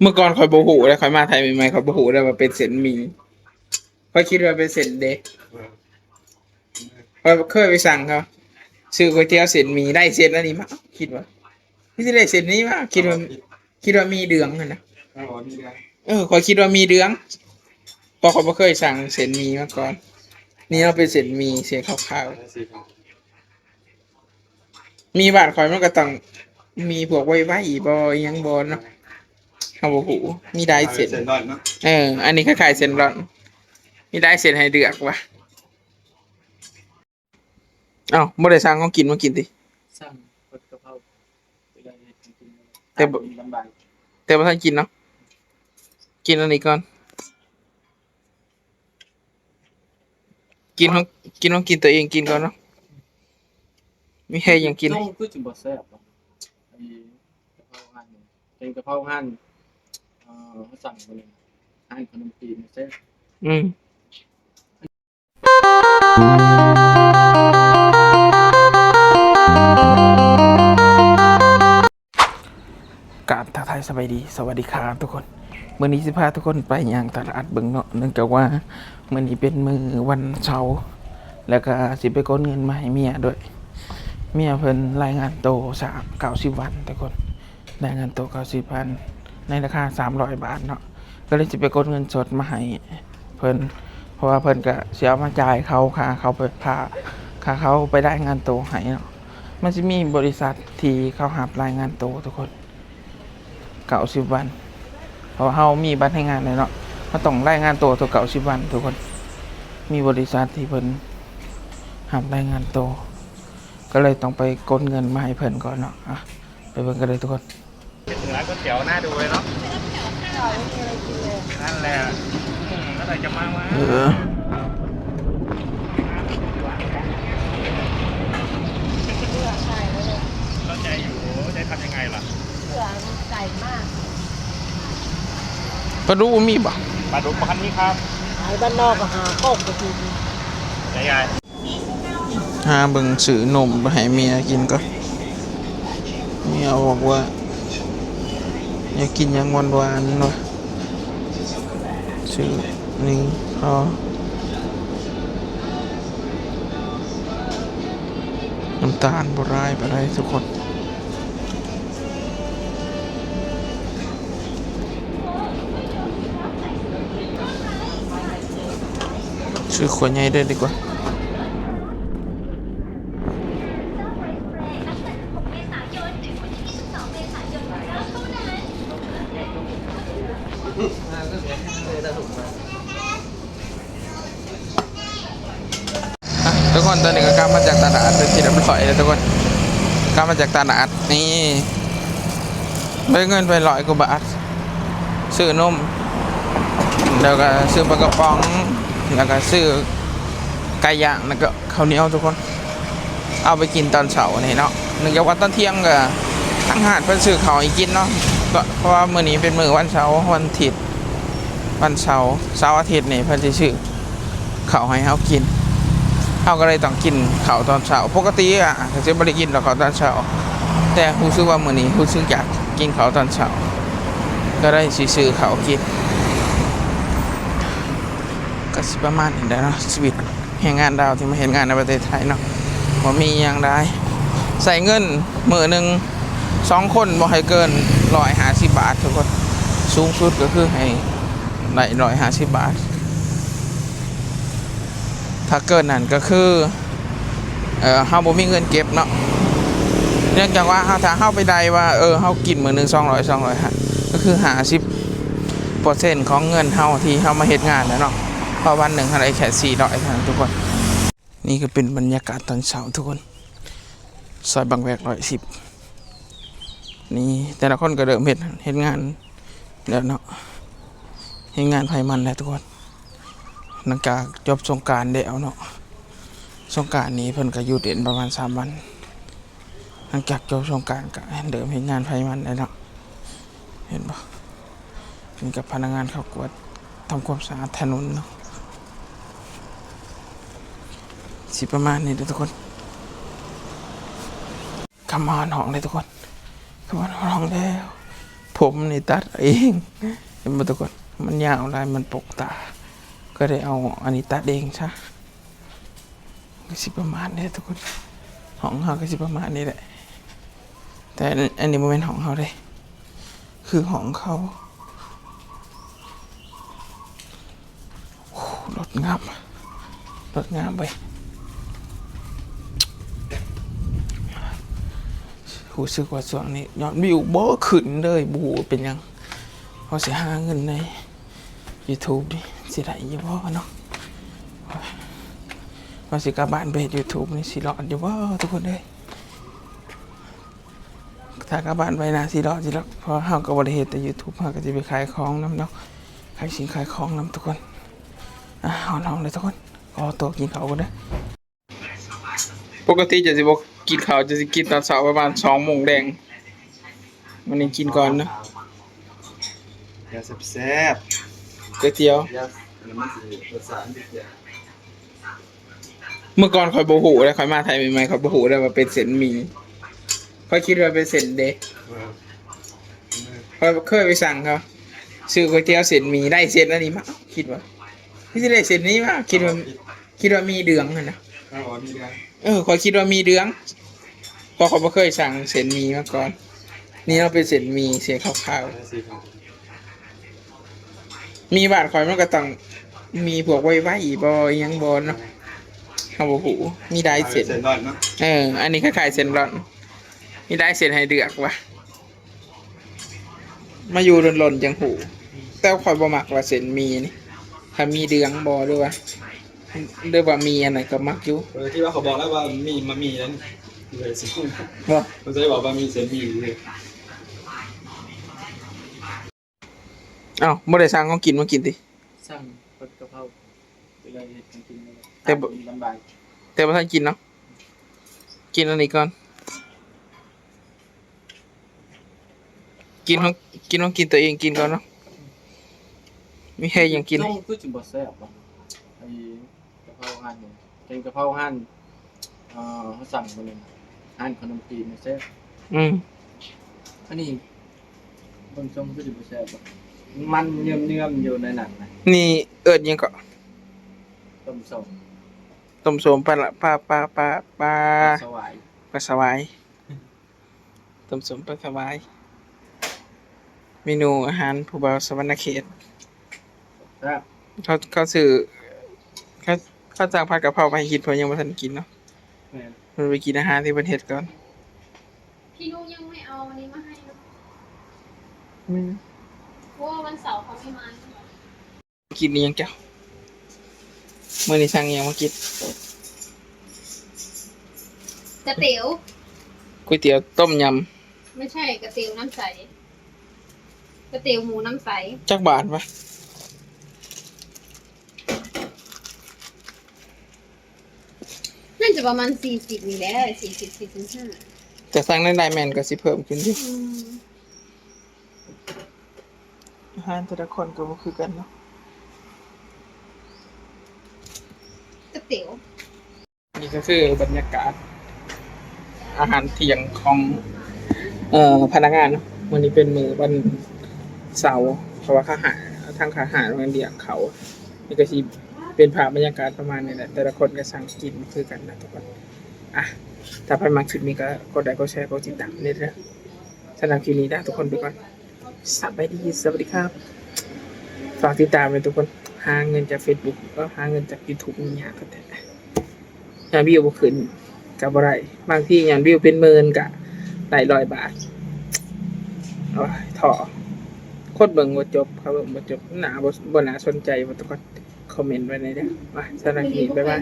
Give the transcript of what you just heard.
ເມື່ອກ່ອນຂ້ອຍບໍ່ຮູ້ເດ້ ຂ້ອຍມາໄທໃໝ່ໆ ຂ້ອຍບໍ່ຮູ້ເດ້ວ່າເປັນເສັ້ນໝີ່ ຂ້ອຍຄິດວ່າເປັນເສັ້ນເດ ຂ້ອຍເຄີຍໄປສັ່ງເຂົາ ຊື້ກ໋ວຍຕຽວເສັ້ນໝີ່ ໄດ້ເສັ້ນອັນນີ້ມາ ຄິດວ່າ ຄືຊິໄດ້ເສັ້ນນີ້ມາ ຄິດວ່າ ຄິດວ່າໝີ່ເດືອງຫັ້ນນະ ເອີ ຂ້ອຍຄິດວ່າໝີ່ເດືອງ ເພາະຂ້ອຍບໍ່ເຄີຍສັ່ງເສັ້ນໝີ່ມາກ່ອນ ນີ້ເນາະ ເປັນເສັ້ນໝີ່ ເສັ້ນຂາວໆ. ມີບ້ານຂ້ອຍມັນກໍຕ້ອງມີພວກໄວໆ ບໍ່ ອີ່ຫຍັງບໍ່ເນາະ ເຮົາບໍ່ຮູ້ ມີຫຼາຍເສັ້ນ ເສັ້ນລອດເນາະ ເອີ ອັນນີ້ຄ້າຍໆເສັ້ນລອດ ມີຫຼາຍເສັ້ນໃຫ້ເລືອກວ່າ ເອົ້າ ບໍ່ໄດ້ສັ່ງຂອງກິນມາກິນຕິ? ສັ່ງເພິ່ນກະເພົາ ແຕ່ບໍ່ ແຕ່ບໍ່ທັນກິນເນາະ ກິນອັນນີ້ກ່ອນ. ກິນຂອງ ກິນຂອງກິນຕົວເອງກິນກ່ອນເນາະ ມີໃຜຢາກກິນ ຄືຊິບໍ່ແຊບ ອັນນີ້ກະເພົາຮ້ານນີ້ ເປັນກະເພົາຮ້ານ ເອີ ເຮົາສັ່ງໄປເລີຍ ຮ້ານຂະໜົມຈີນແຊບ ອືມ. ກາບທັກທາຍສະບາຍດີ ສະຫວັດດີຄັບທຸກຄົນ ມື້ນີ້ຊິພາທຸກຄົນໄປຍ່າງຕະຫຼາດເບິ່ງເນາະ ເນື່ອງຈາກວ່າມື້ນີ້ເປັນມື້ວັນເສົາ ແລ້ວກະຊິໄປກົດເງິນມາໃຫ້ເມຍດ້ວຍ ເມຍເພິ່ນລາຍງານໂຕສາມ ເກົ້າສິບວັນທຸກຄົນ ລາຍງານໂຕເກົ້າສິບວັນ ໃນລາຄາສາມຮ້ອຍບາດເນາະ ກໍເລີຍຊິໄປກົດເງິນສົດມາໃຫ້ເພິ່ນ ເພາະວ່າເພິ່ນກະຊິເອົາມາຈ່າຍເຂົາ ຄ່າເຂົາໄປ ຄ່າ ຄ່າເຂົາໄປລາຍງານໂຕໃຫ້ເນາະ ມັນຊິມີບໍລິສັດທີ່ເຂົາຮັບລາຍງານໂຕທຸກຄົນ ເກົ້າສິບວັນ ເພາະວ່າເຮົາມີບັດແຮງງານແລ້ວເນາະ ເຮົາຕ້ອງລາຍງານໂຕທຸກເກົ້າສິບວັນທຸກຄົນ ມີບໍລິສັດທີ່ເພິ່ນຮັບລາຍງານໂຕ ກໍເລີຍຕ້ອງໄປກົດເງິນມາໃຫ້ເພິ່ນກ່ອນເນາະ ອະ ໄປເບິ່ງກັນເລີຍທຸກຄົນ. ເປັນເໜືອກ໋ວຍຕຽວໜ້າດູເລີຍເນາະ ນັ້ນແຫຼະ ອືມ ເມື່ອໃດຈະມາວະ ເອີ ເຂົ້າໃຈຢູ່ ຈະທຳຍັງໄງລະ ເຫຼືອໃຈມາກ ປາດຸກບໍ່ມີບໍ່? ປາດຸກບໍ່ທັນມີຄັບ ຂາຍບ້ານນອກກໍຫາໂຄກກໍຄື ໄດ້ ຫາເບິ່ງຊື້ນົມໄປໃຫ້ເມຍກິນກ່ອນ ເມຍບອກວ່າຢາກກິນຫຍັງຫວານໆ ວ່າ ຊື້ນີ້ ເອົາ ນ້ຳຕານບໍ່ຫຼາຍປານໃດທຸກຄົນ. ຊື້ຂວດໃຫຍ່ເດີດີກວ່າ. ອ່ະ ທຸກຄົນ ຕອນນີ້ກໍກັບມາຈາກຕະຫຼາດເປັນທີ່ຮຽບຮ້ອຍແລ້ວທຸກຄົນ ກັບມາຈາກຕະຫຼາດ ນີ້ ໄດ້ເງິນໄປຮ້ອຍກວ່າບາດ ຊື້ນົມ ແລ້ວກໍຊື້ປາກະປ໋ອງ ແລ້ວກໍຊື້ໄກ່ຍ່າງ ແລ້ວກໍເຂົ້າໜຽວທຸກຄົນ ເອົາໄປກິນຕອນເຊົ້ານີ້ເນາະ ເນື່ອງຈາກວ່າຕອນທ່ຽງກໍທາງຮ້ານເພິ່ນຊື້ເຂົ້າໃຫ້ກິນເນາະ ເພາະວ່າມື້ນີ້ເປັນມື້ວັນເສົາ ວັນອາທິດ ວັນເສົາ ເສົາອາທິດນີ້ເພິ່ນຊິຊື້ເຂົ້າໃຫ້ເຮົາກິນ ເຮົາກໍເລີຍຕ້ອງກິນເຂົ້າຕອນເຊົ້າ ປົກກະຕິອະ ກໍຊິບໍ່ໄດ້ກິນດອກເຂົ້າຕອນເຊົ້າ ແຕ່ຮູ້ສຶກວ່າມື້ນີ້ຮູ້ສຶກຢາກກິນເຂົ້າຕອນເຊົ້າ ກໍເລີຍຊິຊື້ເຂົ້າກິນ ກໍຊິປະມານນີ້ແຫຼະເນາະ ຊີວິດ ແຮງງານລາວທີ່ມາເຮັດງານໃນປະເທດໄທເນາະ ບໍ່ມີຫຍັງຫຼາຍ ໃຊ້ເງິນມື້ໜຶ່ງສອງຄົນບໍ່ໃຫ້ເກີນຮ້ອຍຫ້າສິບບາດທຸກຄົນ ສູງສຸດກໍຄືໃຫ້ໄດ້ຮ້ອຍຫ້າສິບບາດ ຖ້າເກີນນັ້ນກໍຄື ເອີ ເຮົາບໍ່ມີເງິນເກັບເນາະ ເນື່ອງຈາກວ່າເຮົາ ຖ້າເຮົາໄປໄດ້ວ່າ ເອີ ເຮົາກິນມື້ໜຶ່ງສອງຮ້ອຍ ສອງຮ້ອຍ ກໍຄືຫ້າສິບເປີເຊັນຂອງເງິນເຮົາທີ່ເຮົາມາເຮັດງານນະເນາະ ເພາະວັນໜຶ່ງເຮົາໄດ້ແຄ່ສີ່ຮ້ອຍເທົ່ານັ້ນທຸກຄົນ. ນີ້ກໍເປັນບັນຍາກາດຕອນເຊົ້າທຸກຄົນ ຊອຍບັງແວກຮ້ອຍສິບ ນີ້ແຕ່ລະຄົນກໍເລີ່ມເຮັດ ເຮັດງານແລ້ວເນາະ ເຮັດງານໃຜມັນແລ້ວທຸກຄົນ ຫຼັງຈາກຈົບສົງການແລ້ວເນາະ ສົງການນີ້ເພິ່ນກໍຢຸດເຫັນປະມານສາມວັນ ຫຼັງຈາກຈົບສົງການກໍເລີ່ມເຮັດງານໃຜມັນແລ້ວເນາະ ເຫັນບໍ່? ນີ້ກັບພະນັກງານເຂົາກວດທຳຄວາມສະອາດຖະໜົນເນາະ ຊິປະມານນີ້ເດີທຸກຄົນ ເຂົ້າມາຮອດຫ້ອງແລ້ວທຸກຄົນ ເຂົ້າມາຮອດຫ້ອງແລ້ວ ໂທ ຜົມນີ້ຕັດເອງ ເຫັນບໍ່ທຸກຄົນ? ມັນຍາວຫຼາຍ ມັນປົກຕາ ກໍໄດ້ເອົາອັນນີ້ຕັດເອງຊະ. ກໍຊິປະມານນີ້ທຸກຄົນ ຫ້ອງເຮົາກໍຊິປະມານນີ້ແຫຼະ ແຕ່ອັນນີ້ບໍ່ແມ່ນຫ້ອງເຮົາເດ້ ຄືຫ້ອງເຂົາ. ໂອ້ ລົດງາມ ລົດງາມເວີຍ. ຮູ້ສຶກວ່າຊ່ວງນີ້ຍອດວິວບໍ່ຂຶ້ນເລີຍ ບໍ່ຮູ້ວ່າເປັນຫຍັງ. ເຮົາຊິຫາເງິນໃນຢູທູບນີ້ຊິໄດ້ຢູ່ບໍ່ເນາະ? ວ່າຊິກັບບ້ານໄປເຮັດຢູທູບນີ້ຊິລອດຢູ່ບໍ່ທຸກຄົນເອີຍ? ຖ້າກັບບ້ານໄປໜ້າຊິລອດຢູ່ດອກ ເພາະເຮົາກໍບໍ່ໄດ້ເຮັດແຕ່ຢູທູບ ເຮົາກໍຊິໄປຂາຍຂອງນຳເນາະ ຂາຍສິ່ງຂາຍຂອງນຳທຸກຄົນ. ອ່າ ຮ້ອນໆເດີທຸກຄົນ ຂໍຕົວກິນເຂົ້າກ່ອນເດີ. ປົກກະຕິເຈົ້າຊິບໍ່ກິນເຂົ້າ ເຈົ້າຊິກິນຕອນເຊົ້າປະມານສອງໂມງແລງ. ມື້ນີ້ກິນກ່ອນເນາະ ແນວແຊບໆ ກ໋ວຍຕຽວ ແນວມັນຊິລົດຊາດມັນຊິແຊບ. ເມື່ອກ່ອນຂ້ອຍບໍ່ຮູ້ເດ້ ຂ້ອຍມາໄທໃໝ່ໆ ຂ້ອຍບໍ່ຮູ້ເດ້ວ່າເປັນເສັ້ນໝີ່ ຂ້ອຍຄິດວ່າເປັນເສັ້ນເດ. ເອີ ຂ້ອຍເຄີຍໄປສັ່ງເຂົາ ຊື້ກ໋ວຍຕຽວເສັ້ນໝີ່ ໄດ້ເສັ້ນອັນນີ້ມາ ເອົ້າ ຄິດວ່າ ຄືຊິໄດ້ເສັ້ນນີ້ມາ ຄິດວ່າ ຄິດວ່າໝີ່ເດືອງຫັ້ນນະ. ເອີ ໝີ່ເດືອງ ເອີ ຂ້ອຍຄິດວ່າໝີ່ເດືອງ ເພາະຂ້ອຍບໍ່ເຄີຍສັ່ງເສັ້ນໝີ່ມາກ່ອນ. ນີ້ເນາະ ເປັນເສັ້ນໝີ່ເສັ້ນຂາວໆ ເອີ ສີຂາວ. ໝີ່ບ້ານຂ້ອຍມັນກໍຕ້ອງມີພວກໄວໆ ບໍ່ ອີ່ຫຍັງບໍ່ເນາະ ເຮົາບໍ່ຮູ້ ມີຫຼາຍເສັ້ນ ເສັ້ນລອດເນາະ. ເອີ ອັນນີ້ຄ້າຍໆເສັ້ນລອດ ມີຫຼາຍເສັ້ນໃຫ້ເລືອກວ່າ ມາຢູ່ດົນໆຈັ່ງຮູ້ ແຕ່ຂ້ອຍບໍ່ມັກວ່າເສັ້ນໝີ່ນີ້ ຖ້າໝີ່ເດືອງບໍ່ ຫຼືວ່າ ຫຼືວ່າໝີ່ອັນນັ້ນກໍມັກຢູ່. ເອີ ທີ່ວ່າເຂົາບອກແລ້ວວ່າໝີ່ ມະໝີ່ນັ້ນ ເລີຍຊິ ບໍ່ ເພິ່ນເລີຍບອກວ່າໝີ່ເສັ້ນໝີ່ເລີຍ. ອ້າວ ບໍ່ໄດ້ສັ່ງຂອງກິນມາກິນຕິ? ສັ່ງຜັດກະເພົາ ເວລາເຮັດຂອງກິນ ແຕ່ບໍ່ ລຳບາກ ແຕ່ບໍ່ທັນກິນເນາະ ກິນອັນນີ້ກ່ອນ ກິນຂອງ ກິນຂອງກິນຕົວເອງກິນກ່ອນເນາະ. ມີໃຜຍັງກິນ ສົ່ງຄືຊິບໍ່ແຊບວະ ໄອ້ ກະເພົາຮ້ານນີ້ ແກງກະເພົາຮ້ານ ເອີ ເຮົາສັ່ງມື້ນັ້ນ ຮ້ານຂະໜົມຈີນແຊບ. ອືມ ອັນນີ້ເບິ່ງຊົງຄືຊິບໍ່ແຊບ ມັນເຍິ້ມໆຢູ່ໃນນັ້ນນະ. ນີ້ເອີ້ນຫຍັງເກາະ? ຕົ້ມສົ້ມ ຕົ້ມສົ້ມປາ ປາ ປາ ປາ ປາສະຫວາຍ ປາສະຫວາຍ. ຕົ້ມສົ້ມປາສະຫວາຍ ເມນູອາຫານຜູ້ບ່າວສະຫວັນນະເຂດ. ແຊບ ເຂົາ ເຂົາຊື້ ເຂົາ ເຂົາສັ່ງຜັດກະເພົາມາໃຫ້ກິນ ເພິ່ນຍັງບໍ່ທັນກິນເນາະ. ແມ່ນ ເພິ່ນໄປກິນອາຫານທີ່ເພິ່ນເຮັດກ່ອນ. ພີ່ໜູຍັງໄມ່ເອົາອັນນີ້ມາໃຫ້ເນາະ. ແມ່ນ ເພາະວ່າວັນເສົາເຂົາມີມາ. ກິນອີ່ຫຍັງເຈົ້າ? ມື້ນີ້ສັ່ງອີ່ຫຍັງມາກິນ? ກະເຕ໋ວ ກ໋ວຍຕຽວຕົ້ມຍຳ. ໄມ່ໃຊ່ ກະເຕ໋ວນ້ຳໃສ ກະເຕ໋ວໝູນ້ຳໃສ. ຈັກບາດວະ? ໜ້າຈະປະມານສີ່ສິບນີ້ແຫຼະ ສີ່ສິບ ສີ່ສິບຫ້າ. ແຕ່ສັ່ງໄດ້ຫຼາຍແມ່ນກໍຊິເພີ່ມຂຶ້ນຢູ່. ອືມ ອາຫານແຕ່ລະຄົນກໍບໍ່ຄືກັນເນາະ. ກະເຕ໋ວ ນີ້ກໍຄືບັນຍາກາດອາຫານທ່ຽງຂອງ ເອີ ພະນັກງານເນາະ. ມື້ນີ້ເປັນມື້ວັນເສົາ ເພາະວ່າເຂົາຫາ ທາງເຂົາຫາໂຮງຮຽນດຽກເຂົາ. ນີ້ກໍຊິເປັນພາບບັນຍາກາດປະມານນີ້ແຫຼະ ແຕ່ລະຄົນກໍສັ່ງກິນຄືກັນນະທຸກຄົນ. ອ່ະ ຖ້າໃຜມັກຄລິບນີ້ກໍກົດໄລ ກົດແຊ ກົດຕິດຕາມເດີ. ສຳລັບຄລິບນີ້ລາທຸກຄົນໄປກ່ອນ ສະບາຍດີ ສະຫວັດດີຄັບ. ຝາກຕິດຕາມເດີທຸກຄົນ ຫາເງິນຈາກເຟສບຸກ ແລ້ວຫາເງິນຈາກຢູທູບນີ້ຍາກແທ້ໆ. ຍອດວິວບໍ່ຂຶ້ນກໍບໍ່ໄດ້ ບາງທີຍອດວິວເປັນໝື່ນກໍໄດ້ຮ້ອຍບາດ. ໂອ້ຍ ທໍ້ ຄົນເບິ່ງບໍ່ຈົບ ເຂົາເບິ່ງບໍ່ຈົບ ໜ້າບໍ່ ບໍ່ໜ້າສົນໃຈວ່າ ທຸກຄົນຄອມເມັນໄວ້ແດ່ເດີ. ມາ ສຳລັບຄລິບນີ້ ບາຍບາຍ.